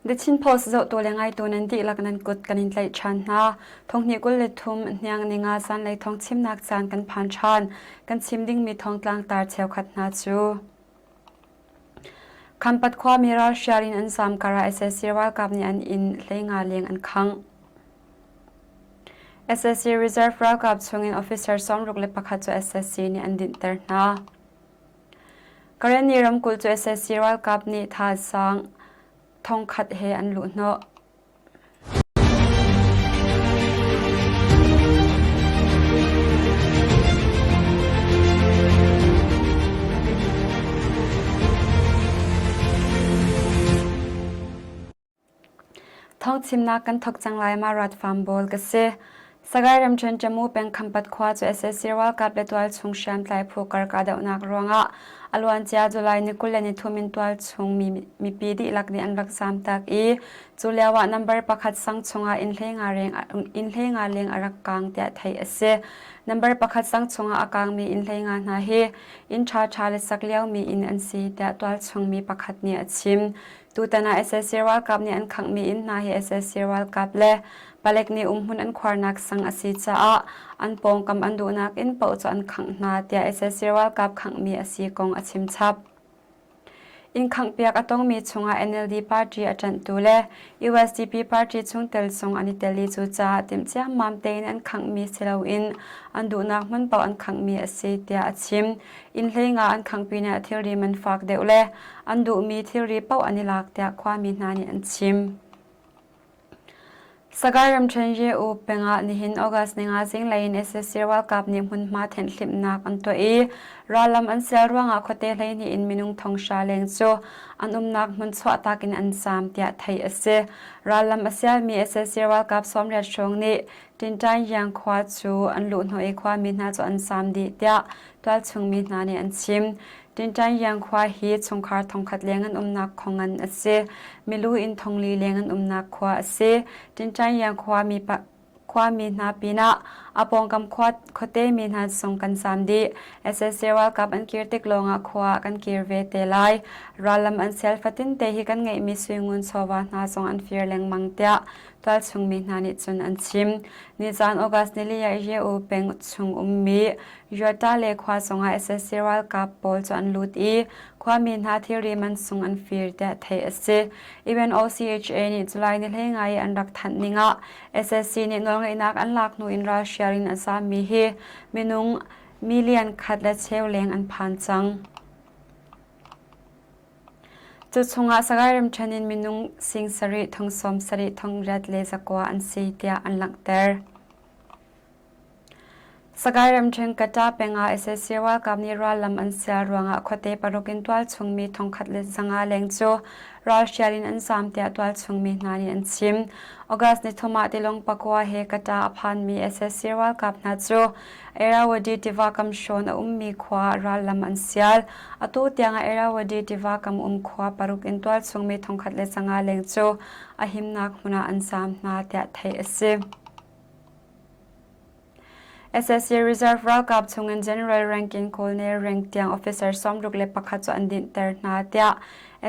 The Chin Post zohtu le ngaitu nan dihlak nan kut kan in tlaih ṭhan hna. Thonghnih 23 hniang ninga zanlei thawng chimnak caan kan phan ṭhan. Kan chim dingmi thawngtlang tar cheukhat hna cu. Khampat khuami ralhrial in an zaam karah sac ralkap nih an inn hleinga leng an khangh. Sac Reserve ralkap chungin officer 61 cu sac nih an dinhter hna. Karenni ramkulh cu sac ralkap nih thazaang thongkhat he an luhhnawh. Thawngchimnak kan thawk cang lai ma rat farm bawl ka si. Sagaing ramṭhen Jammu peng Khampat khua cu sac ralkap le tualchung hriamtlai phu kar kahdohnak ruangah a luancia July ni 23 in tualchung mi mipi dihlak nih an rak zaamtak i cu lio ah number pakhat sang chungah inn hleinga leng a rak kaang tiah theih a si. Number pakhat sang chungah a kaangmi inn hleinga hna hi inn ṭhaṭha le sak liomi inn an si tiah tualchung mi pakhat nih a chim. Tutan ah sac ralkap nih an khanghmi inn hna hi sac ralkap le palek nih umhmun an khuarnak sang a si caah an pawngkam an duhnak inn paoh cu an khangh hna tiah sac ralkap khanghmi a si kong a chim chap. Inn khanghpiak a tongmi chungah NLD party a ṭanhtu le USDP party chungtel zong an i tel i cucaah timh ciammam tein an khanghmi si loin an duhnak hmun paoh an khanghmi a si tiah a chim. Inn hleinga an khangh pinah thilri man fak deuh le an duhmi thilri paoh an i lak tiah khuami hna nih an chim. Sagaing ramṭhen Ye-U peng ah nihin August ninga zinglei in sac ralkap nih hmunhma thenhhlimhnak an tuah i rallam an sial ruangah khuate 12 in minung thonghra leng cu an umnak hmun chuahtak in an zaam tiah theih a si. Rallam a sialmi sac ralkap 80 hrawng nih Tinṭaingyang khua cu an luhhnawh i khuami hna cu an zaam dih tiah tualchung mi hna nih an chim. Tinṭaingyang khua hi chungkhar thongkhat leng an umnak khua ngan a si. Milu in thongli leng an umnak khua a si. Tinṭaingyang khuami khuami hna pinah a pawngkam khua khuate mi hna zong kan zaam dih. Sac ralkap an kir tik lawngah khua ah kan kir ve te lai. Rallam an sial fatin te hi kan ngeihmi suingun chawva hna zong an fir lengmang tiah tualchung mi hna nih cun an chim. Nizaan August nili ah Ye-U peng chung ummi Yuata khua zongah sac ralkap pawl cu an lut i khuami hna thilri mansung an fir tiah theih a si. UNOCHA nih July ni hleingai i an rak thanh ning ah sac nih nawlngeihnak an lak hnu in ralhrial in a zaammi hi minung million khat le cheu leng an phan cang. Cu chungah Sagaing ramṭhen in minung sing sarih thong sawm sarih thong riat le zakua an si tiah an langhter. Sagaing ramṭhen Kata peng ah sac ralkap nih rallam an sial ruangah khuate paruk in tualchung mi thongkhat le zanga leng cu ralhrial in an zaam tiah tualchung mi hna nih an chim. August nithum ah tilawng pakua he Kata a phanmi sac ralkap hna cu Irrawaddy tiva kam hrawn a ummi khua ah rallam an sial. Atu tiang ah Irrawaddy tiva kam um khua paruk in tualchung mi thongkhat le zanga leng cu a himnak hmun ah an zaam hna tiah theih a si. Sac Reserve ralkap chungin General rank in Colonel rank tiang officer 61 cu an dinhter hna tiah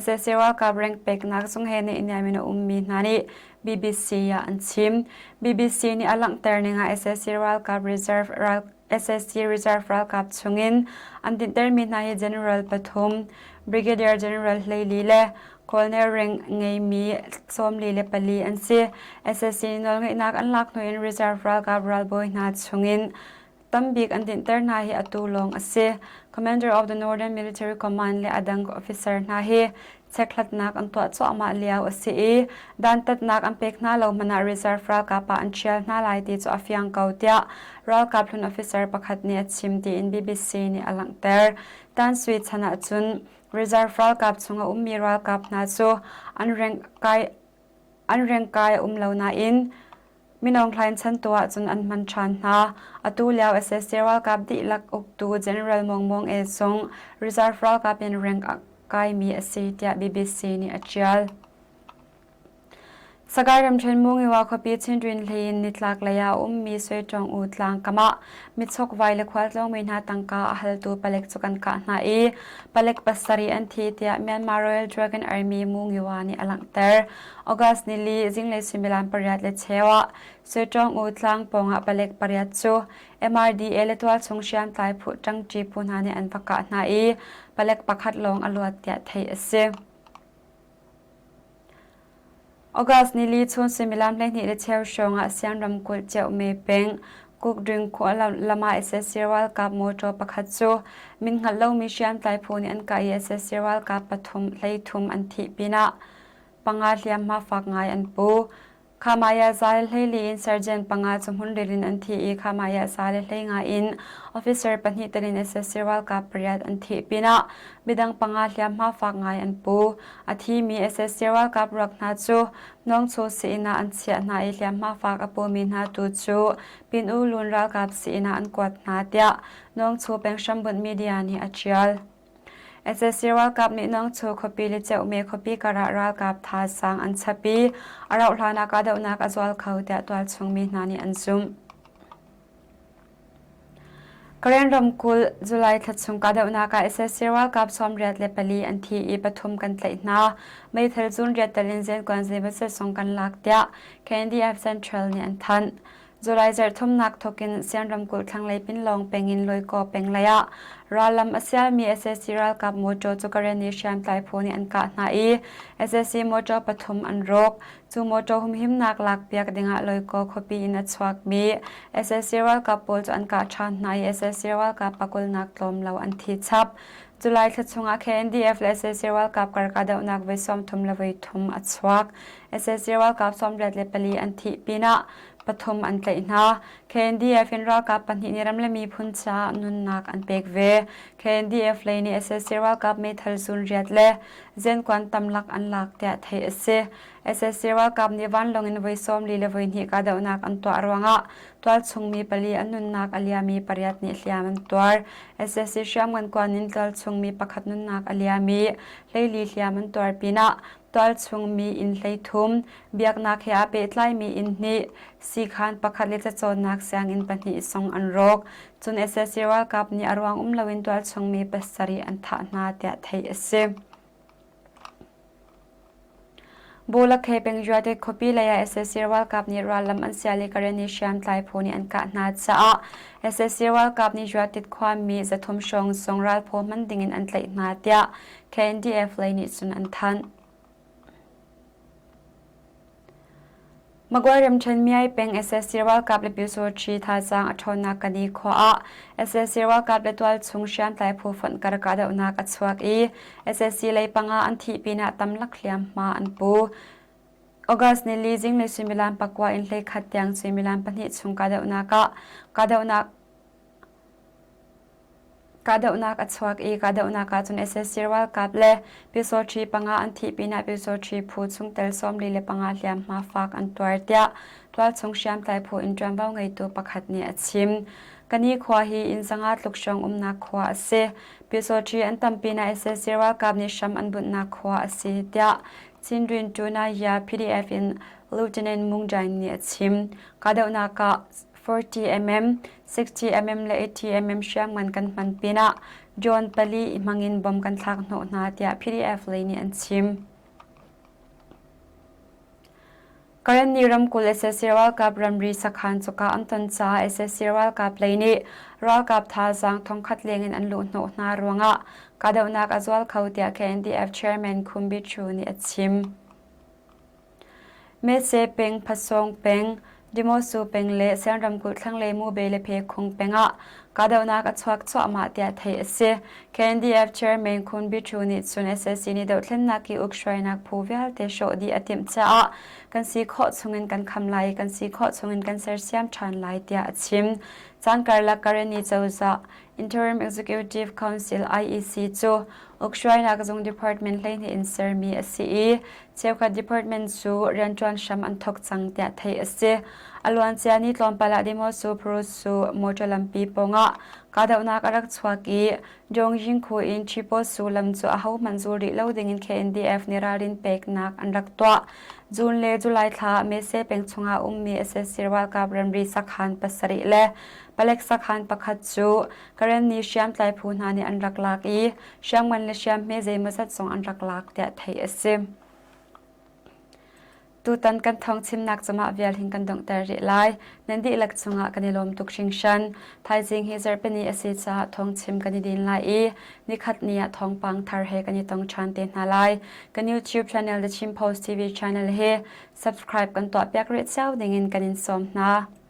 sac ralkap rank peknak zung he naihniam in a ummi hna nih BBC ah an chim. BBC nih a langhter ning ah sac ralkap reserve ral sac Reserve ralkap chungin an dinhtermi hna hi General pathum, Brigadier General 14 le Colonel rank ngeimi 44 an si. Sac nawlngeihnak an lak hnu in reserve ralkap ralbawi hna chungin tambik an dinhter hna hi atu lawng a si. Commander of the Northern Military Command le adang officer hna hi chekhlatnak an tuah cuahmah lio a si i dantatnak an pek hna lo hmanh ah reserve ralkap ah an ṭhial hna lai ti cu a fiang ko tiah ralkap hlun officer pakhat nih a chim tiin BBC nih a langhter. Tan Sui chan ah cun reserve ralkap chung a ummi ralkap hna cu an rank kai an rank kai a um lo nain Minung hlain chan tu ahcun an hman ṭhan hna. Atu lio sac ralkap dihlak uktu General Mong Mong E zong reserve ralkap in rank a kaimi a si tiah BBC nih a ṭial. Sagaing ramṭhen Mungiwa khuapi Chindwin hlei in nitlak lei ah a ummi Suiṭawng U tlang kam ah michokvai le khualtlawngmi hna tangka a haltu palek cu kan kah hna i palek pasarih an thi tiah Myanmar Royal Dragon Army Mungiwa nih a langhter. August nili zinglei suimilam 8:15 ah Suiṭawng U tlang pawngah palek pariat cu MRDA le tualchung hriamtlai phu ṭangṭi phu hna nih an va kah hna i palek pakhat lawng a luat tiah theih a si. August nili chun suimilam 12:15 hrawng ah Siang ramkulh Ceuhme peng Kukding khua lam ah sac ralkap motor pakhat cu min hngalh lomi hriamtlai phu nih an kah i sac ralkap pathum hleithum an thih pinah panga hliamhma fak ngai an pu. Khamaya za le 14 in sergeant panga cu hmunril in an thi i Khamaya za le 15 in officer pahnih tel in sac ralkap pariat an thih pinah midang panga hliamhma fak ngai an pu. A thimi sac ralkap ruak hna cu Nawngcho sii-inn ah an chiah hna i hliamhma fak a pumi hna tu cu Pin U Lun ralkap sii-inn ah an kuat hna tiah Nawngcho peng hrambunh media nih a ṭial. Sac ralkap nih Nawngcho khuapi le Ceuhme khuapi karah ralkap thazaang an chap i a rauhhlan ah kahdohnak a zual kho tiah tualchung mi hna nih an zumh. Karen ramkulh July thla chung kahdohnak ah sac ralkap 84 an thi i pathum kan tlaih hna. Meithal zun riat tel in zenkuan zeibasat zong kan lak tiah KNDF Central nih an thanh. July zarh thumnak thawkin Sian ramkulh thlanglei Pinlawng peng in Loikaw peng lei ah rallam a sialmi sac ralkap motor cu Karenni hriamtlai phu nih an kah hna i sac motor pathum an rawk. Cu motor humhimnak lakpiak dingah Loikaw khuapi in a chuakmi sac ralkap pawl cu an kah ṭhan hna i sac ralkap pakulnak tlawm lo an thi chap. July thla chungah KNDF le sac ralkap kar kahdohnak voi 33 a chuak. Sac ralkap 84 an thih pinah pathum an tlaih hna. KNDF in ralkap pahnih nih ram le miphun caah nunnak an pek ve. KNDF lei nih sac ralkap meithal zun riat le zenkuan tamlak an lak tiah theih a si. Sac ralkap nih vanlawng in voi 40 le voi hnih kahdohnak an tuah ruangah tualchung mi pali an nunnak a liam i pariat nih hliam an tuar. Sac hriamngan kuan in tualchung mi pakhat nunnak a liam i 14 hliam an tuar pinah tualchung mi inn 13, biaknak he aa pehtlaimi inn hnih, siikhan pakhat le cacawnnak sianginn pahnih zong an rawk. Cun sac ralkap nih a ruang um loin tualchung mi pasarih an thah hna tiah theih a si. Bawlakhe peng Juate khuapi lei ah sac ralkap nih rallam an sial i Karenni hriamtlai phu nih an kah hna caah sac ralkap nih Juatit khuami 300 hrawng zong ralphaw hman dingin an tlaih hna tiah KNDF lei nih cun an thanh. Magway ramṭhen Myai peng sac ralkap le Pyusawṭhi thazaang a ṭhawnnak Kani khua ah sac ralkap le tualchung hriamtlai phu fonh kar kahdohnak a chuak i sac lei panga an thih pinah tamlak hliamhma an pu. August nili zinglei suimilam pakua in 11 tiang suimilam pahnih chung kahdohnak ah kahdohnak Kahdohnak a chuak i kahdohnak ahcun sac ralkap le Pyusawṭhi panga an thih pinah Pyusawṭhi phu chungtel 45 hliamhma fak an tuar tiah tualchung hriamtlai phu in ṭuanvo ngeitu pakhat nih a chim. Kani khua hi inn zanga tluk hrawng umnak khua a si. Pyusawṭhi an tam pinah sac ralkap nih hram an bunhnak khua a si tiah Chindwin Tunaya PDF in Lieutenant Mung Jain nih a chim. Kahdohnak ah 40mm, 60mm le 80mm hriamngan kan hman pinah drone pali i hmangin bom kan thlak hnawh hna tiah PDF lei nih an chim. Karenni ramkulh sac ralkap ramri sakhan cuka an ton caah sac ralkap lei nih ralkap thazaang thongkhat lengin an luh hnawh hna ruangah kahdohnak a zual kho tiah KNDF chairman Khum Bichu nih a chim. Mese peng, Phasawng peng, Demosu peng le Sian ramkulh thlanglei Mube le Phekhung peng ah kahdohnak a chuak cuahmah tiah theih a si. KNDF chairman Khun Bichu nih cun sac nih dohthlennak i ukhruainak phu vialte hrawh dih a timh caah kan si khawh chungin kan kham lai i kan si khawh chungin kan sersiam ṭhan lai tiah a chim. Caan karlak Karenni cozah Interim Executive Council IEC cu ukhruainak zung department 12 in sermi a si i cheukhat department cu rianṭuan hram an thawk cang tiah theih a si. A luancia ni tlawmpal ah Demosu Prusu motor lampi pawngah kahdohnak a rak chuak i Dongying khu in Chiposu lam cu ahohmanh zul rih lo dingin KNDF nih ralrin peknak an rak tuah. June le July thla ah Mese peng chungah ummi sac ralkap ramri sakhan pasarih le palek sakhan pakhat cu Karenni hriamtlai phu hna nih an rak lak i hriamngan le hriamhme zeimawzat zong an rak lak tiah theih a si. Tutan kan thawng chimnak cumah vial hin kan donghter rih lai. Nan dihlak cungah kan i lawm tuk hringhran. Thaizing hi zarhpini a si caah thawngchim kan i din lai i nikhat ni ah thawngpang thar he kan i tong ṭhan te hna lai. Kan YouTube channel The Chin Post TV channel hi subscribe kan tuahpiak rih cio dingin kan in sawm hna.